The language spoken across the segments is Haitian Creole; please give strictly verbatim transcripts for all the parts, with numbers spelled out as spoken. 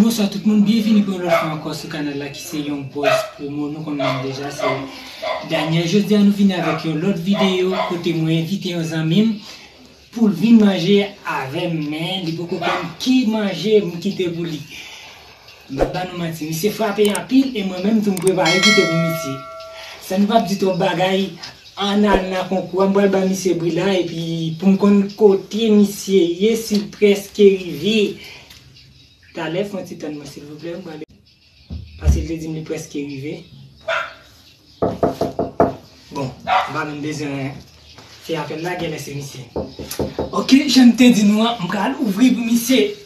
Bonswa tout moun, byenvini pou yon lòt fwa ankò sou kanal la ki se Young Boss Promo. Nou konn non deja, se Daniel. Jodi a nou vini avèk yon lòt videyo kote mwen envite yon zanmi m pou l vin manje avè m, men li poko konn ki manje m kite pou li. M pa ba nou manti, misye frape anpil e mwen menm tou m prepare kite pou misye. San nou p ap di twòp bagay, ann al nan konkou a, m pral ba misye bri la epi pou m konn kote misye ye, si l prèske rive. Talè, fè yon ti tann mwen silvouplè, m pral, paske l te di m li prèske rive. Bon, m pa menm bezwen fè apèl la, genlè se misye. Ok, jan m te di nou an, m pral ouvri pou misye.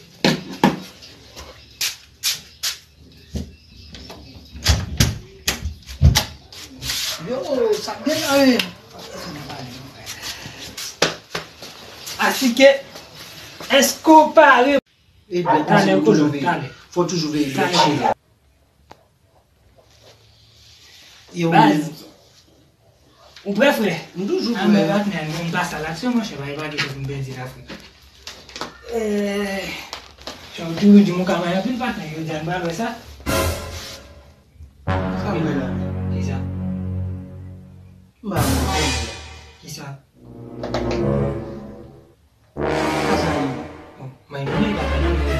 Yo, sa byen la, wi. Asike, èske w pare? Ebyen, talè, kolo, talè. Fò toujou veye lè chile. Yo, baz. Ou prè, frè? M toujou prè. A, men patnè, nou pase a laksyon, monchè, pa gen pa gen pou m pèdi la, frè. Eh, jan w toujou di m ou ka may anpil, patnè, jodi a n pral wè sa. Sa m wè la? Kisa? M pa wè. Kisa? Sa sa ye? Bon, maymoulen pa fè nan mwen.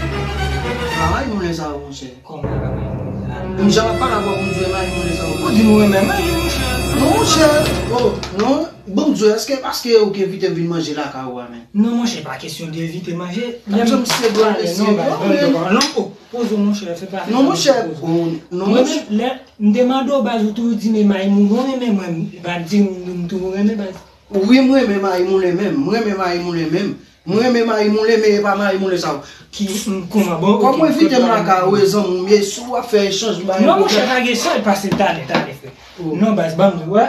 Pa maymoulen sa yo, monchè. Kòman pa maymoulen sa? Menm jan w ap pale avè w, Bondye, maymoulen sa yo. Ou di nou renmen manje, monchè. Non, monchè. Oh, non. Bondye, èske paske ou ki envite m vin manje lakay ou a, men? Non, monchè, pa kesyon de envite manje. Lè m se dwòl mesye, non, men. Non, oh, poze w, monchè, se pa... Non, monchè. Oh, non, monchè. Mwen menm, lè m te mande w, baz, ou toujou di, men maymoulen ou renmen, mwen, m pa di m, m toujou renmen, baz. Wi, m renmen mayi moulen menm. M renmen mayi moulen menm. M renmen mayi moulen, men e pa mayi moulen sa yo. Ki, m, kòman, bon, ok, kòman w envite m lakay ou, e zanmi w m ye, si w ap fè echanj, m pa gen pwoblèm. Non, monchè, pa gen sa, pase talè, talè, frè. Oh. Non, baz, ban m di, wè,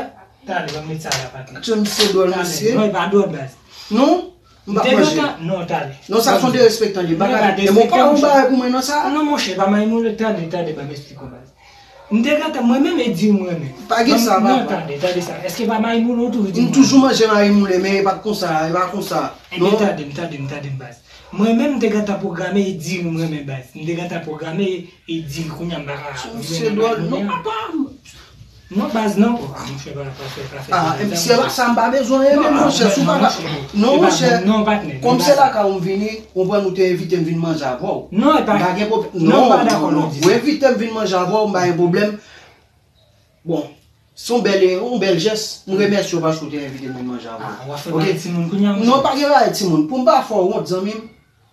talè, ban m met sa la, patnè. Atye misye dwòl, mesye. Non, e pa dwòl, baz. Non, m p ap manje. Non, talè. Non, sa se yon derespektan li ye. E mwen pa yon bagay pou mwen nan sa. Non, monchè, pa mayi moulen, talè, talè, ban m esplike w, baz. M te gentan, mwen menm e di m renmen. Pa gen sa, papa. Non, tande, tande sa. Èske pa mayi moulen ou toujou di m renmen? M toujou manje mayi moulen, men e pa t konsa, e pa konsa. Ebyen, tande m, tande m, tande m, baz. Mwen menm, m te gentan pwograme e di m renmen, baz. M te gentan pwograme e di l kounye a m pa ka vin renmen mayi moulen an. Non, papa. Non, baz, non. Oh, ah, monchè, pa, pa fè, pa fè. Ah, se pa sa, m pa bezwen renmen, monchè, si w pa ka. Non, monchè, kòm se lakay ou m vini, ou konprann, ou te envite m vin manje avè w. Non, e pa, m pa gen pwoblèm. Non, m pa dakò lè w di sa. Ou envite m vin manje avè w, m pa gen pwoblèm. Bon, se yon bèl, yon bèl jès. M remèsye w paske w te envite m vin manje avè w. Ah, w ap fè bagay timoun kounye a, monchè. Non, pa gen bagay timoun. Pou m pa fè w wont, zanmi m,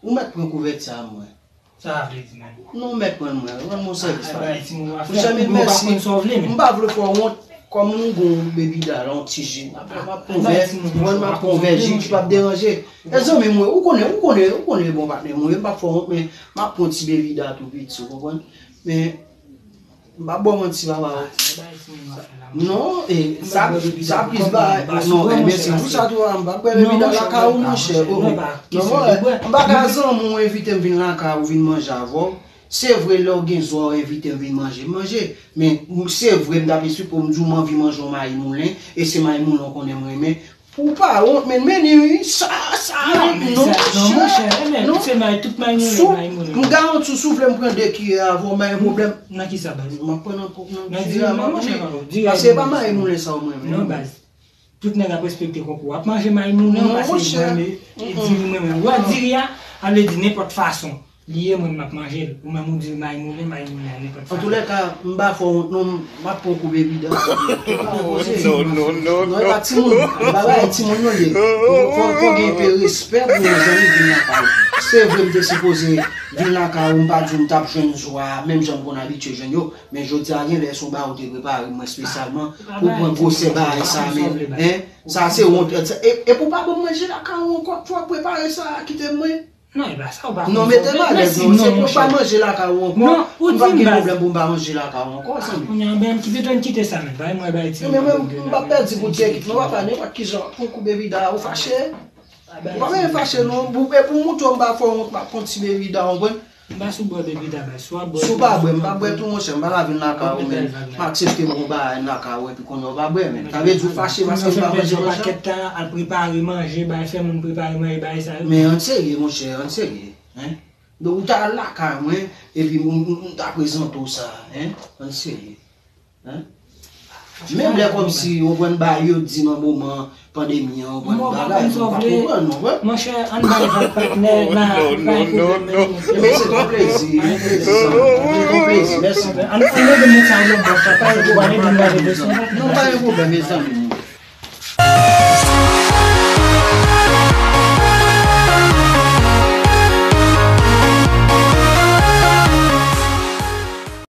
ou mèt pran kouvèti a mwen. Sa w vle di menm? Non, mèt pran mwen, rann mwen sèvis la. Monchè, men mèsi. M pa vle fè w wont, kòm nou gon bebida la, yon ti ji. M ap pran vè, mwen m ap pran vè ji, ki p ap deranje. E zanmi mwen, ou konnen, ou konnen, ou konnen bon patnè mwen, m p ap fè w wont, men m ap pran ti bebida tou piti, ou konprann? Men, m p ap ba w manti, papa. Non, e, sa, sa plis bagay. Non, e, men se pou sa tou, m p ap bwè bebida lakay ou, monchè. Oh, non, m pa ka zanmi w envite m vin lakay ou, vin manje avè w. Se vre, lè w gen zwa, w envite m vin manje, m manje. Men, se vre, m t ap esplike w, m di w m anvi manje yon mayi moulen, e se mayi moulen w konnen m renmen. Pou w pa wont, men, men, wi, sa, sa, non, monchè, non, monchè, renmen, non. Se mayi, tout mayi moulen, mayi moulen. M garanti w, si w vle m pran de kiyè avè w, m pa gen pwoblèm. Nan kisa, baz? M ap pran nan, nan kiyè a, m ap manje. Paske e pa mayi moulen sa w mwen menm. Non, baz. Tout nèg ap respekte konkou. W ap manje mayi moulen, paske mwen menm, e diri mwen menm. Ou wè diri a, sa vle di nenpòt fason li ye, mwen m ap manje l. Ou menm ou di mayi moulen, mayi moulen, nenpòt fason. Antoulèka, m pa fè w wont non, m ap pran kou bebida. Non, non, non, non, e pa timoun. Bagay timoun yo ye. Fò, fò gen enpe respè pou yon zanmi vin lakay ou. Se vre m te sipoze vin lakay ou, m pa di w m t ap jwenn zwa, menm jan m konn abitye jwenn yo. Men jodi a, genlè se yon bagay ou te prepare mwen espesyalman pou pran gwosè bagay sa, men, en, sa se wont, e, e pou pa ban m manje lakay ou ankò, pou w ap prepare sa, kite mwen. Non, e pa sa, ou pa konn sa. Non, mete m alèz, non, se pou pa manje lakay ou ankò, m p ap gen pwoblèm pou m pa manje lakay ou ankò, zanmi. Kounye a, ben, kite, kite sa, men, bay mwen, bay ti moun. Men, men, m p ap pèdi pou dyèkit, non, papa, nenpòt kijan, pou kou bebida, ou fache. Ou pa bezwen fache non, pou, e pou mouton m pa fè w wont, m ap pran ti bebida, w konprann? M pa sou bwè bebida, baz. Si w ap bwè, si w pa bwè, m pa bwè tou, monchè, m pa ka vin lakay ou, men m aksepte m gon bagay lakay ou, epi kounye a w pa bwè, men sa vle di w fache paske m pa manje manje? Pakèt tan, al prepare manje, bay, fè moun prepare manje, bay sa yo. Men ann serye, monchè, ann serye, en. Donk, ou ta al lakay mwen, Epi m, m, m ta prezante w sa, hein? Ann serye. Hein? Menm lè kòmsi, ou konprann, bagay yo di nan moman pandemi an, ou konprann, bagay, m pa konprann, non, wè. Monchè, ann bay vag patnè la, pa gen pwoblèm. Ebyen, se yon plezi, yon plezi, zanmi. Yon plezi, mèsi. Ann, ann leve moun sa yo bò sa, pa gen pwoblèm, ann leve moun sa. Non, pa gen pwoblèm, mezanmi.